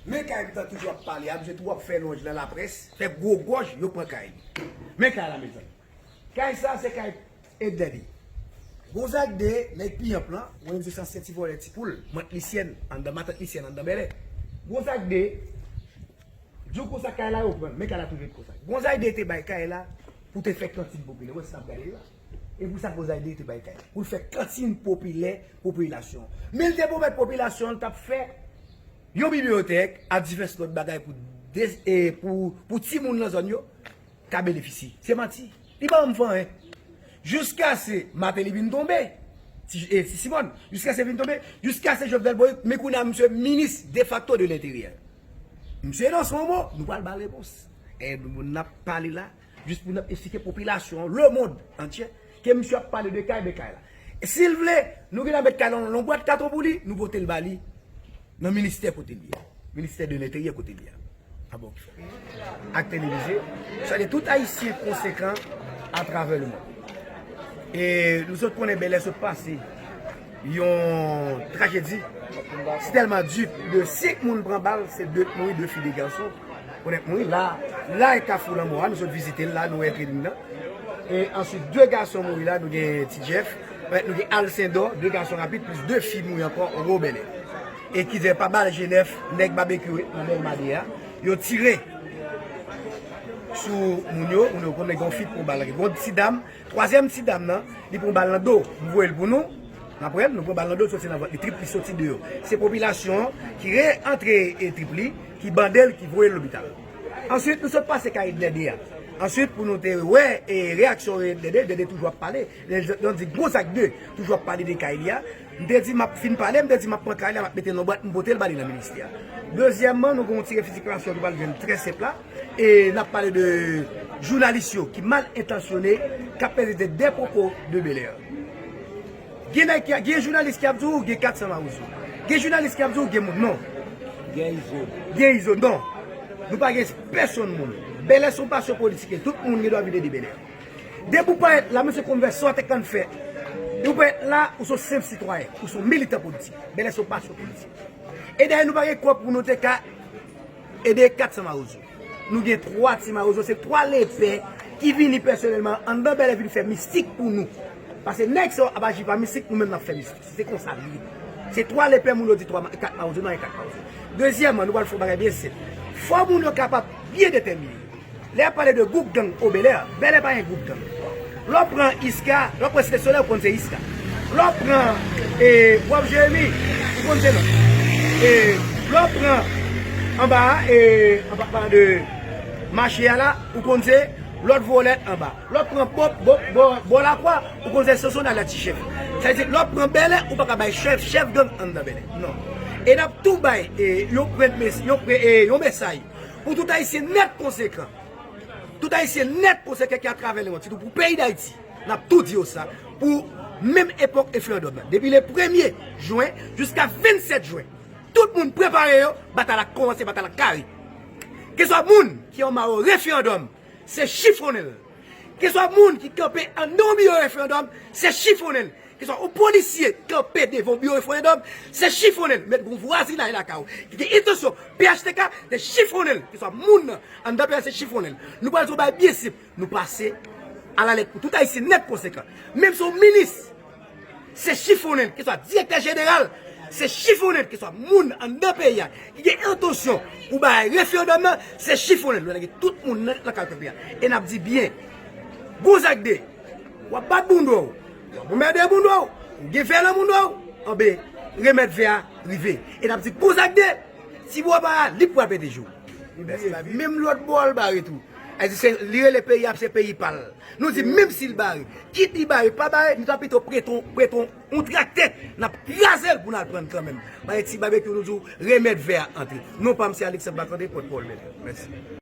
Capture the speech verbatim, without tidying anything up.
Men kay m t ap toujou ap pale a, misye tou ap fè lwanj nan laprès, fè gwo gòj, yo pran kay li. Men kay la, mezanmi. Kay sa, se kay Edner li. Gon zak de nèg Piyanp lan, mwen menm se ancien ti vòlè ti poul, mant Lisyèn, anndan matant Lisyèn, anndan Bèlè. Gon zak de, di w konsa kay la yo pran, men kay la toujou ret konsa. Gon zak de te bay kay la pou te fè kantin popilè. Wè sa n ap gade la. E pou sa Gon zak de te bay kay la. Pou l fè kantin popilè popilasyon. Men l te pwomèt popilasyon l t ap fè yon bibliyotèk ak divès lòt bagay pou, de, e pou, pou timoun nan zòn yo ka benefisye. Se manti. Li pa janm fè anyen. Jiskaske Martelly vin tonbe, ti, e, ti Simòn, jiskaske vin tonbe, jiskaske Jovenel Moïse, men kounye a misye minis defakto de lenteryè. Misye nan son mo, nou pral ba l repons. E nou, n ap pale la, jis pou n ap eksplike popilasyon an, lemonn antye, ke misye ap pale de kay, de kay la. E si l vle, nou gentan met kay la nan yon bwat katon pou li, nou pote l ba li nan ministè kote l ye. Ministè de Lenteryè kote l ye. A bon, ki fè. Ak televize, salye tout Ayisyen konsekan atravè lemonn. E nou sot konnen Bèlè sot pase yon trajedi. Si tèlman di, de senk moun pran bal, se de mouri, de fi, de gason. Konnen mouri la, la e Kafou Lanmò a, nou sot vizite l la, nou wè trening nan. E answit, de gason mouri la, nou gen Ti Jeff, nou gen Alcindor, de gason rapid, plis de fi mouri ankò, Robèlè. E ki di pa bal G nèf, nèg Babekyou nan Bèl Made a, yo tire sou moun yo, moun yo konnen gen yon fit pou bal. Gon ti dam, twazyèm ti dam nan, li pran bal nan do, m voye l pou nou. N ap wè l, nou pran bal nan do, l soti nan vant li, trip li soti deyò. Se popilasyon an ki re-antre e trip li, ki bande l, ki voye l lopital. Answit, nou sot pase kay Edner de a. Answit, pou nou te wè e reyaksyon Edner de, Edner de toujou ap pale. Lè yo di Gon zak de toujou ap pale de kay li a. M te di m ap fin pale, m te di m ap pran kay la, m ap mete l nan bwat, m pote l ba li nan ministè a. Dezyèmman, nou gen yon ti refisiklasyon ki pral jwenn trè senp la. E n ap pale de jounalis yo ki mal entansyone, k ap prezante de poko de Bèlè. Gen nèg ki, gen jounalis ki ap di w gen kat san mawozo. Gen jounalis ki ap di w gen moun. Non. Gen izo. Gen izo, non. Nou pa gen pèsonn moun. Bèlè se yon basyon politik, e tout moun gen dwa vin ede Bèlè. Depi w parèt la, mesye konvèsyon a te konn fè. Depi w parèt la, ou se yon senp sitwayen, ou se yon militan politik. Bèlè se yon basyon politik. E dayè, nou pa gen kòb pou nou te ka ede kat san mawozo. Nou gen twa ti mawozo, se twa lepè ki vini pèsonèlman anndan Bèlè vin fè mistik pou nou. Paske nèg sa yo ap aji pa mistik, nou menm n ap fè mistik. Se konsa l ye. Se twa lepè moun yo di twa ma-, kat mawozo, non, e kat mawozo. Dezyèmman, nou pral fè yon bagay byen senp. Fò moun yo kapab byen detèmine. Lè y ap pale de gwoup gang o Bèlè, Bèlè pa gen gwoup gang. Lè w pran Iska, lè w pran Site Solèy, ou konn se Iska. Lè w pran, e, Wòf Jeremi, ou konn se non. E, lè w pran anba a, e, anba, anba de mache a la, ou konn se lòt vòlè anba. Lè w pran bò, bò, bò, bò Lakwa, ou konn se Sonsonay la ti chèf. Sa vle di, lè w pran Bèlè, ou pa ka bay chèf, chèf gang anndan Bèlè. Non. E n ap tou bay, e, yon pwen mes-, yon pwen, e, yon mesaj pou tout Ayisyen nèt konsekan. Tout Ayisyen nèt konsekan ki atravè lemonn, sitou pou peyi Dayiti. N ap tou di yo sa, pou menm epòk referandòm nan. Depi le premye jen jiska vennsèt jen, tout moun prepare yo, batay la kòmanse, batay la kare. Keswa moun ki anba yon referandòm, se chifonnen l. Keswa moun ki kanpe anndan yon biwo referandòm, se chifonnen l. Keswa yon polisye kanpe devan yon biwo referandòm, se chifonnen l. Mèt gon vwazinay lakay ou ki gen entansyon P H T K, se chifonnen l. Keswa moun nan anndan peyi a, se chifonnen l. Nou pral di yon bagay byen senp. Nou pase alalèt pou tout Ayisyen nèt konsekan. Menm si yon minis, se chifonnen l. Keswa direktè jeneral, se chifonnen l. Keswa moun anndan peyi a ki gen entansyon pou bay referandòm nan, se chifonnen l. Nou lage tout moun nan lakay pèp la. E n ap di byen, Gon zak de, w ap bat bounda w, w ap anmède bounda w, ou gen vè nan bounda w, anben, remèd vè a rive. E n ap di Gon zak de, ti bò pa a, li pral pete jou. Menm lòt bò a l bare tou. Li di se, li rele peyi a, se peyi pa l. Nou di menm si l bare, kit li bare, pa bare, nou ta pito prete w, prete w yon traktè, n ap kraze l pou n al pran l kanmenm. Paske ti Babekyou nou di w remèd vè a antre. Non pa m se Alexandre Marc-André, pòtpawòl Bèlè. Mèsi.